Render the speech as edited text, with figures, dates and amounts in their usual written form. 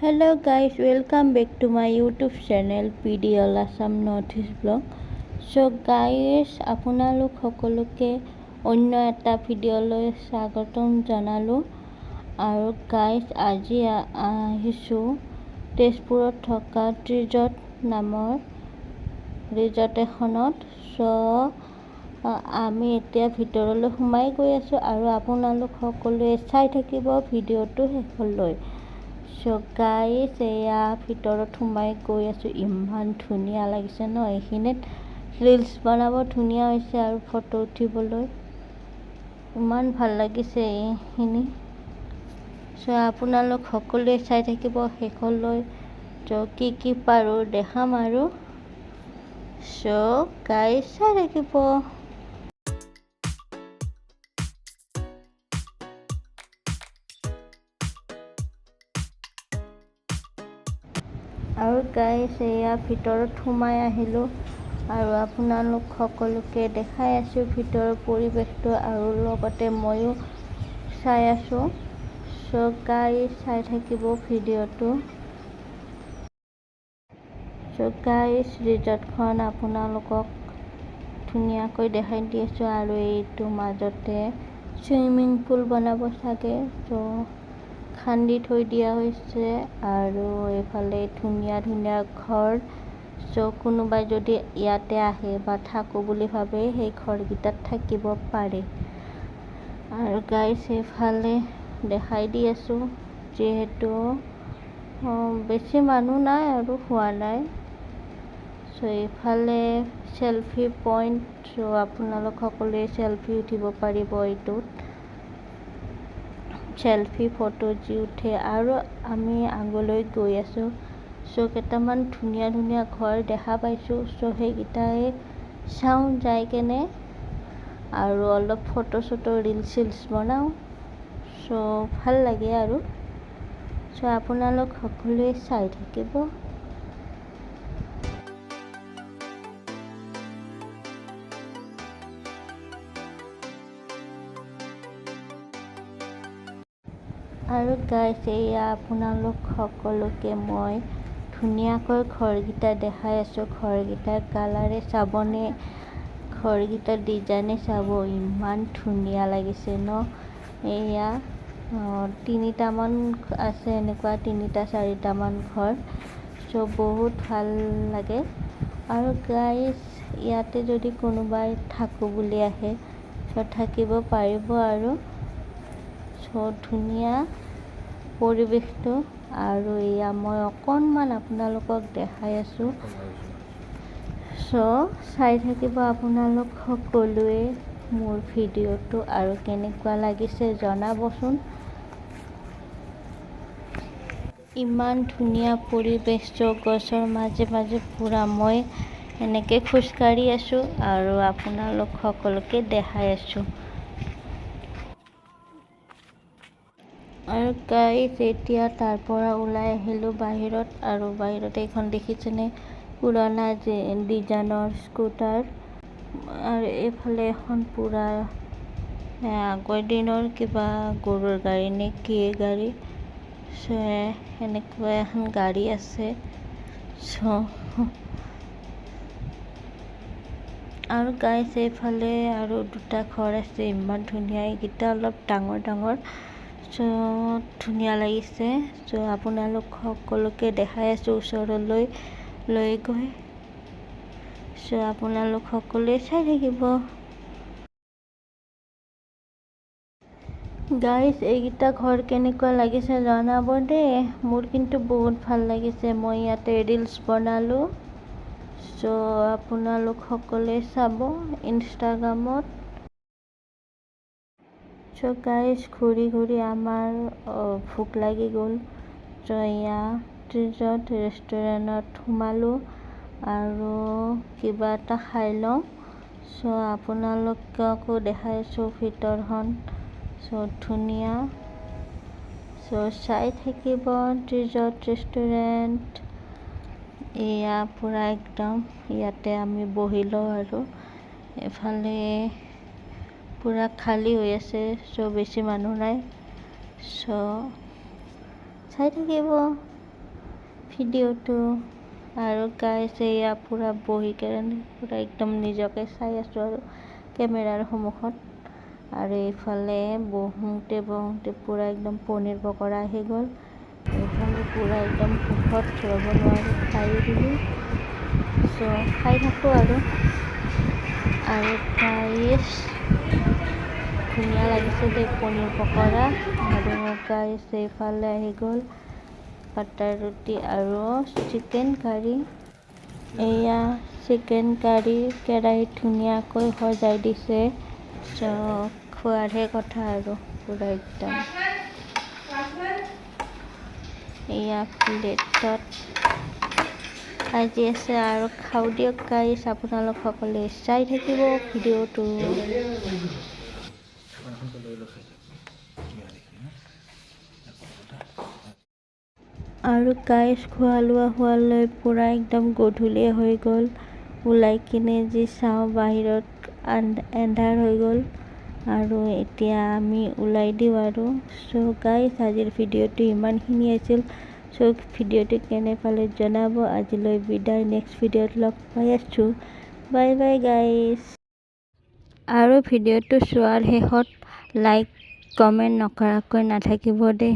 Hello guys, welcome back to my YouTube channel PDL Assam North East Blog. So guys, আপোনালোক সকলোকে অন্য এটা ভিডিঅ'লৈ স্বাগতম জনালোঁ। আৰু গাইজ, আজি আহিছোঁ তেজপুৰত থকা ৰিজৰ্ট নামৰ ৰিজৰ্ট এখনত। চ' আমি এতিয়া ভিতৰলৈ সোমাই গৈ আছোঁ আৰু আপোনালোক সকলোৱে চাই থাকিব ভিডিঅ'টো শেষলৈ। চ' গাইজ, এয়া ভিতৰত সোমাই গৈ আছোঁ। ইমান ধুনীয়া লাগিছে ন এইখিনিত ৰিলচ বনাব ধুনীয়া হৈছে আৰু ফটো উঠিবলৈ ইমান ভাল লাগিছে এইখিনি। চ' আপোনালোক সকলোৱে চাই থাকিব শেষলৈ। ত' কি কি পাৰোঁ দেখাম আৰু। চ' গাইজ, চাই থাকিব। আৰু গাইজ, এয়া ভিতৰত সোমাই আহিলোঁ আৰু আপোনালোক সকলোকে দেখাই আছোঁ ভিতৰৰ পৰিৱেশটো আৰু লগতে ময়ো চাই আছোঁ। চ' গাইজ, চাই থাকিব ভিডিঅ'টো। চ' গাইজ, ৰিজৰ্টখন আপোনালোকক ধুনীয়াকৈ দেখাই দি আছোঁ। আৰু এইটো মাজতে চুইমিং পুল বনাব চাগে, চ' খান্দি থৈ দিয়া হৈছে। আৰু এইফালে ধুনীয়া ধুনীয়া ঘৰ। চ' কোনোবাই যদি ইয়াতে আহে বা থাকোঁ বুলি ভাবে, সেই ঘৰকেইটাত থাকিব পাৰে। আৰু গাইজ, এইফালে দেখাই দি আছোঁ, যিহেতু বেছি মানুহ নাই আৰু হোৱা নাই। চ' এইফালে চেলফি পইণ্ট। চ' আপোনালোক সকলোৱে চেলফি উঠিব পাৰিব এইটোত, চেলফি ফটো যি উঠে। আৰু আমি আগলৈ গৈ আছোঁ। চ' কেইটামান ধুনীয়া ধুনীয়া ঘৰ দেখা পাইছোঁ। চ' সেইকেইটাই চাওঁ যাই কেনে আৰু অলপ ফটো চটো, ৰিলচ চিলচ বনাওঁ। চ' ভাল লাগে আৰু। চ' আপোনালোক সকলোৱে চাই থাকিব। আৰু গাইজ, এয়া আপোনালোক সকলোকে মই ধুনীয়াকৈ ঘৰকেইটা দেখাই আছোঁ। ঘৰকেইটাৰ কালাৰে চাবনে, ঘৰকেইটাৰ ডিজাইনে চাব, ইমান ধুনীয়া লাগিছে ন। এয়া তিনিটামান আছে, এনেকুৱা তিনিটা চাৰিটামান ঘৰ। চ' বহুত ভাল লাগে। আৰু গাইজ, ইয়াতে যদি কোনোবাই থাকোঁ বুলি আহে, চ' থাকিব পাৰিব আৰু। চ' ধুনীয়া পৰিৱেশটো। আৰু এয়া মই অকণমান আপোনালোকক দেখাই আছোঁ। চ' চাই থাকিব আপোনালোক সকলোৱে মোৰ ভিডিঅ'টো আৰু কেনেকুৱা লাগিছে জনাবচোন। ইমান ধুনীয়া পৰিৱেশ। চ' গছৰ মাজে মাজে পূৰা মই এনেকৈ খোজকাঢ়ি আছোঁ আৰু আপোনালোক সকলোকে দেখাই আছোঁ। আৰু গাইজ, এতিয়া তাৰ পৰা ওলাই আহিলোঁ বাহিৰত। আৰু বাহিৰত এইখন দেখিছেনে, পুৰণা যে ডিজাইনৰ স্কুটাৰ। আৰু এইফালে এখন পূৰা আগৰ দিনৰ কিবা গৰুৰ গাড়ী নে কি গাড়ী, সেনেকুৱা এখন গাড়ী আছে। চ' আৰু গাইজ, এইফালে আৰু দুটা ঘৰ আছে, ইমান ধুনীয়া। এইকেইটা অলপ ডাঙৰ ডাঙৰ। চ' ধুনীয়া লাগিছে। চ' আপোনালোক সকলোকে দেখাই আছোঁ ওচৰলৈ লৈ গৈ। চ' আপোনালোক সকলোৱে চাই থাকিব। গাইজ, এইকেইটা ঘৰ কেনেকুৱা লাগিছে জনাব দেই। মোৰ কিন্তু বহুত ভাল লাগিছে। মই ইয়াতে ৰিলচ বনালোঁ। চ' আপোনালোক সকলোৱে চাব ইনষ্টাগ্ৰামত। চ' গাইজ, ঘূৰি ঘূৰি আমাৰ ভোক লাগি গ'ল। চ' এয়া ৰিজৰ্ট ৰেষ্টুৰেণ্টত সোমালোঁ আৰু কিবা এটা খাই লওঁ। চ' আপোনালোককো দেখাইছোঁ ভিতৰখন। চ' ধুনীয়া। চ' চাই থাকিব ৰিজৰ্ট ৰেষ্টুৰেণ্ট। এয়া পূৰা একদম ইয়াতে আমি বহি লওঁ আৰু এইফালে পূৰা খালী হৈ আছে। চ' বেছি মানুহ নাই। চ' চাই থাকিব। ভিডিঅ'টো। আৰু গাইজ, এয়া পূৰা বহি কেনে পূৰা একদম নিজকে চাই আছোঁ আৰু কেমেৰাৰ সন্মুখত। আৰু এইফালে বহোঁতে বহোঁতে পূৰা একদম পনীৰ পকৰা আহি গ'ল। এইফালে পূৰা একদম ভোকত ৰ'ব নোৱাৰি খাই দিলোঁ। চ' খাই থাকোঁ আৰু। আৰু গাইজ, ধুনীয়া লাগিছে দেই পনীৰ পকৰা। আৰু গাইজ, এইফালে আহি গ'ল বাটাৰ ৰুটি আৰু চিকেন কাৰী। এয়া চিকেন কাৰী, কেৰাহীত ধুনীয়াকৈ সজাই দিছে। চ' খোৱাৰহে কথা আৰু, পূৰা একদম এয়া প্লেটত সাজি আছে আৰু খাওঁ দিয়ক গাইজ। আপোনালোক সকলোৱে চাই থাকিব ভিডিঅ'টো। ঢাকনখনকে লৈ লৈ খাই থাক, বেয়া দেখি না। আৰু গাইজ, খোৱা লোৱা হোৱালৈ পূৰা একদম গধূলিয়ে হৈ গ'ল। ওলাই কিনে যি চাওঁ, বাহিৰত এন্ধাৰ হৈ গ'ল। আৰু এতিয়া আমি ওলাই দিওঁ আৰু। চ' গাইজ, আজিৰ ভিডিঅ'টো ইমানখিনি আছিল। চ' ভিডিঅ'টো কেনে পালে জনাব। আজিলৈ বিদায়, নেক্সট ভিডিঅ'ত লগ পাই আছোঁ। Bye bye guys. আৰু ভিডিঅ'টো চোৱাৰ শেষত লাইক, কমেণ্ট নকৰাকৈ নাথাকিব দেই।